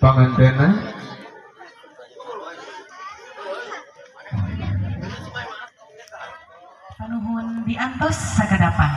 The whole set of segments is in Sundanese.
Pangantena. Panuhun diantos sakadapan.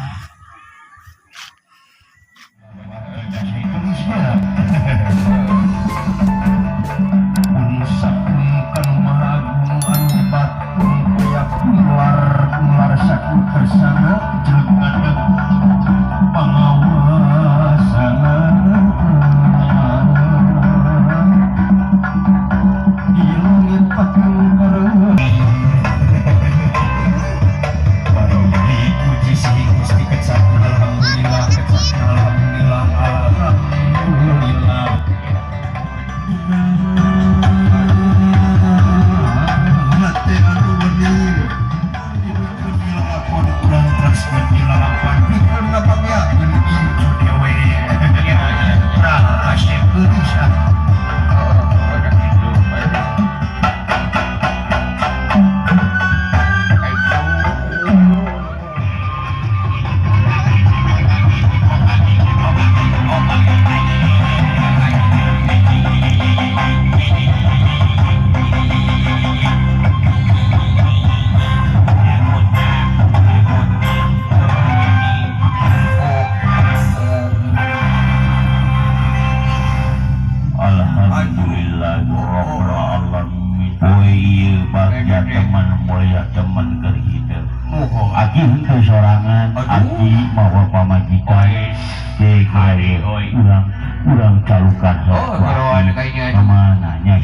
Urang calukan kemana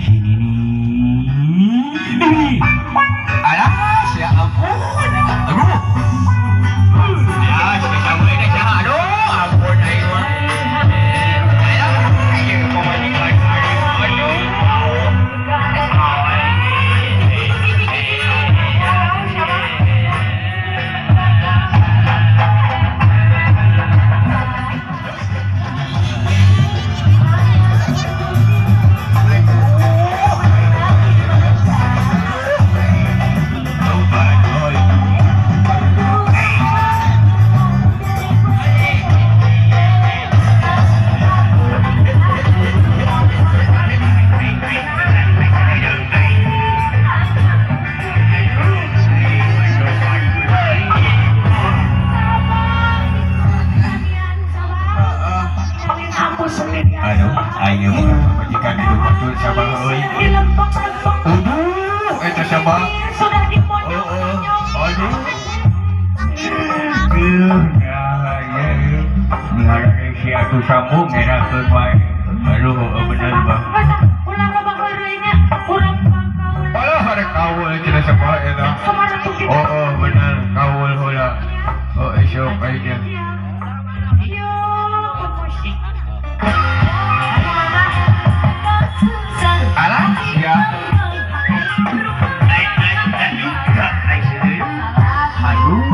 sini nih. Alah, ya ampun. Aduh. Ya, aduh, ampun aing mah. Sambung era wae. Aduh bener bang. Ulah loba heureuy nya, urang pangkaul. Alah ada kaul cenah saha eta. Oh, oh bener kaul heula. Oh esok aing. Ieu musik. Alah sia. Aduh.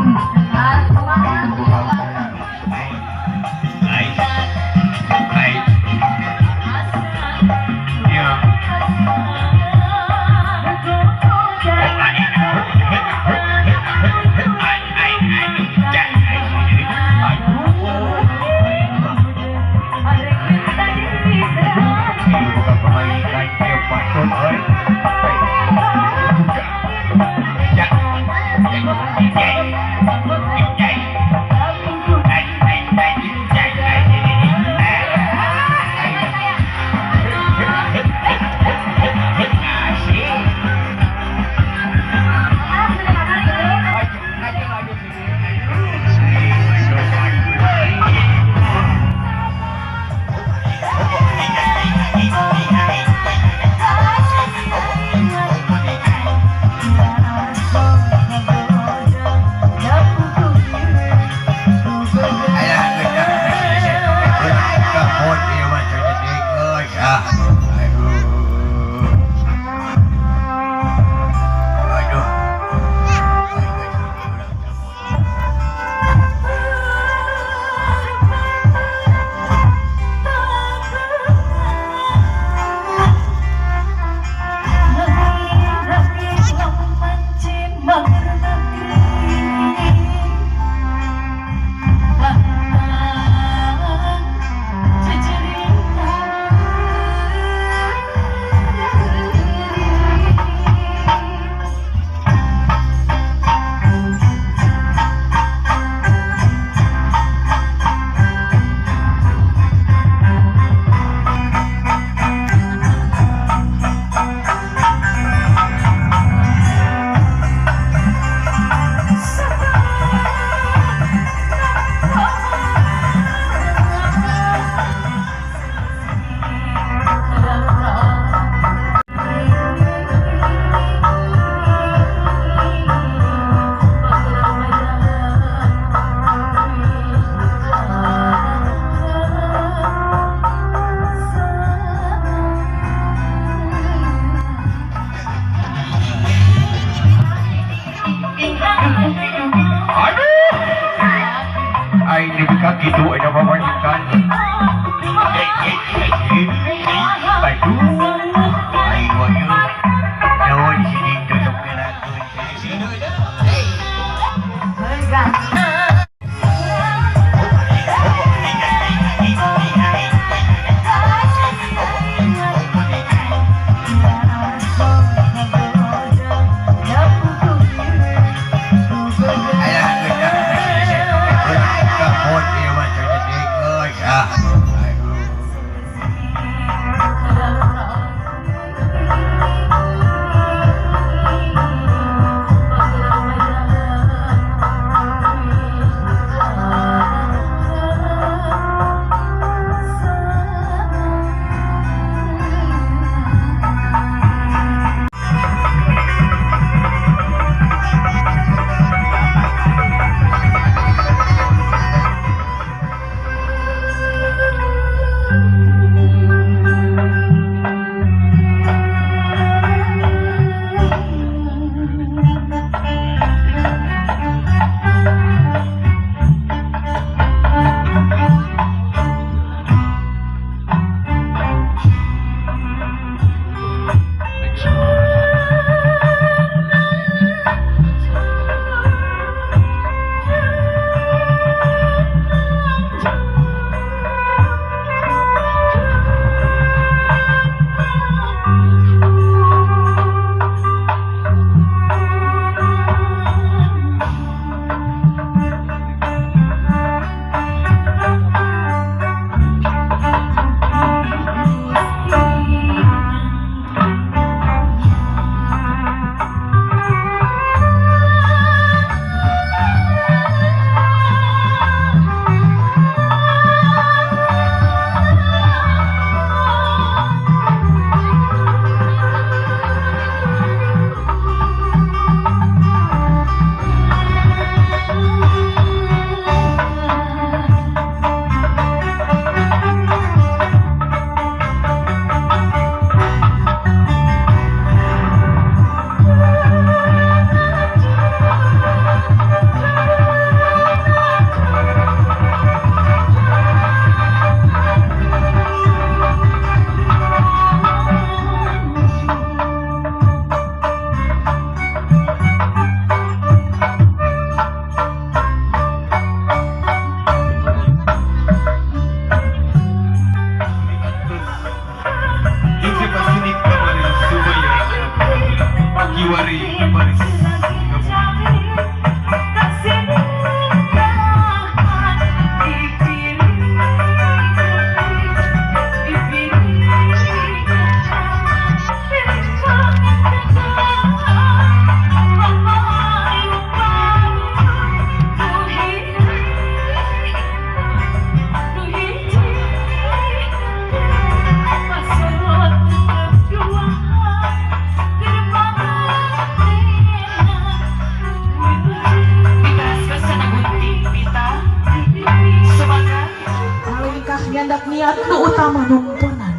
Niat nu utama numponan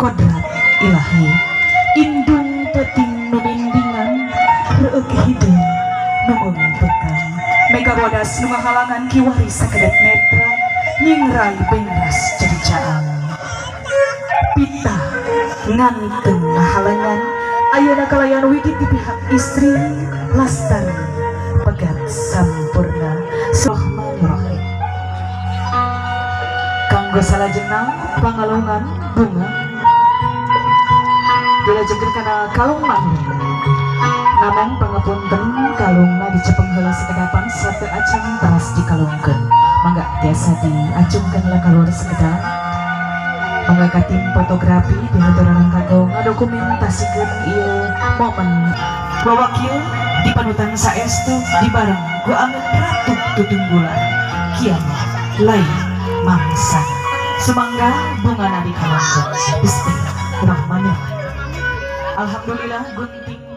kodrat ilahi indung peting nu nindingan reueuk hideung nu meungpeukang mega bodas nu ngahalangan kiwari sakedap netra nyingrai bengras jadi caang pita nganteng ngahalangan ayeuna kalayan wigit di pihak istri lastari pegat sampurna. Bismillahirrahmanirrahim. Kanggo salajengna pangalungan bunga dilajengkeun kana kalung manung, namung pangapunten kalungna dicepeng heula sakedapan sateu acan teras dikalungkeun. Mangga tiasa diacungkeun lah kaluar sekedap. Mangga ka tim fotografi dihaturanan kanggo ngadokumentasikeun ieu momen. Wawakil di panutan saestu dibareng ku angeun ratu tutunggulan kiamat lain mangsa. Sumangga bungana dikalungkeun. Bismillahirrahmanirrahim. Alhamdulillah gunting.